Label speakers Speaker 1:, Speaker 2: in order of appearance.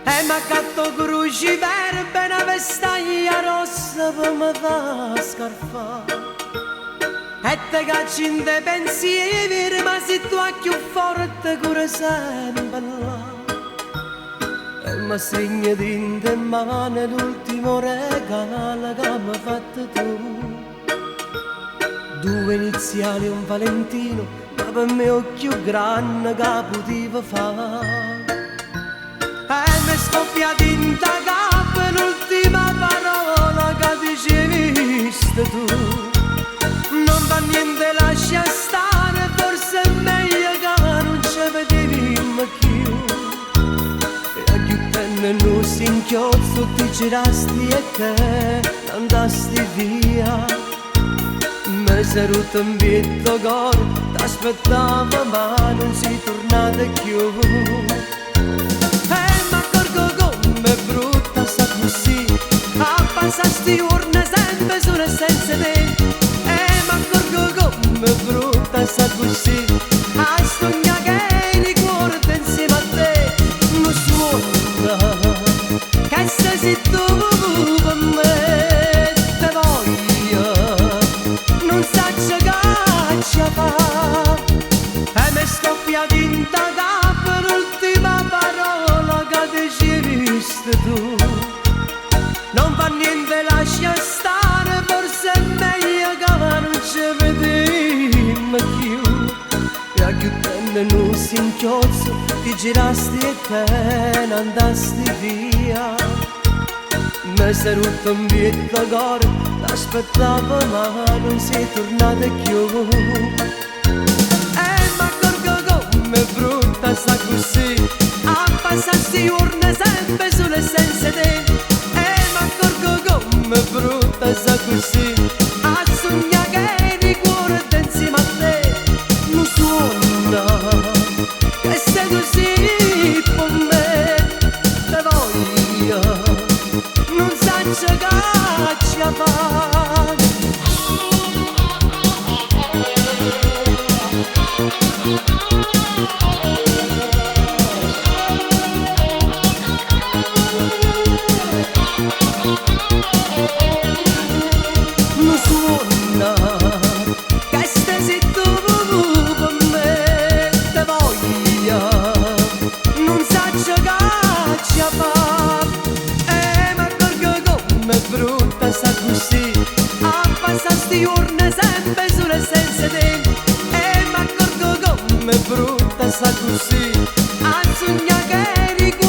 Speaker 1: E m'accatto cruciverba e 'na vestaglia rossa pe' me fa scarfà. E te caccio 'int' 'e pensieri, ma si tu 'a cchiù forte cure sempe là. E m'astrigne dint' 'e mmane l'ultimo regalo ca m'hê fatto tu. Due iniziali e un Valentino, ma pe' me 'o cchiù grande ca putive fa'. E m'è scoppiata 'int' 'a capa l'ultima parola ca diciste tu. Non fa niente, lascia stare, forse è meglio ca nun ce vedimmo cchiù. E agghiuttenno nu singhiozzo ti girasti e te ne andasti via. Me s'è rotto 'mpietto 'o core, t'aspettavo ma nun si turnata cchiù. E m'accorgo comm'è brutta sta accussì, a passà sti juorne sempe solo e senza te. E m'accorgo comm'è brutta sta accussì, a sognà che ricordi insieme a te. Nu suonno, che se si tu per me te voglio, nun saccio che aggia fa. E m'è scoppiata 'int' 'a capa l'ultima parola ca diciste tu. Non fa niente, lascia stare, forse è meglio ca nun ce vedimmo cchiù. E agghiuttenno nu singhiozzo ti girasti e te ne andasti via. Me s'è rotto 'mpietto 'o core, t'aspettavo ma nun si turnata cchiù. E m'accorgo comm'è brutta sta accussì, a passà sti juorne sempe solo e senza te. E m'accorgo comm'è brutta sta accussì, a sognà che ricordi insieme a te. Nu suonno, che sei tu sì per me, te voglio, nun saccio che aggia fa. Nu suonno, che se si tu per me, te voglio, nun saccio che aggia fa. E m'accorgo comm'è brutta sta accussì, a passà sti juorne sempe solo e senza te. E m'accorgo comm'è brutta sta accussì, a sognà che ricordi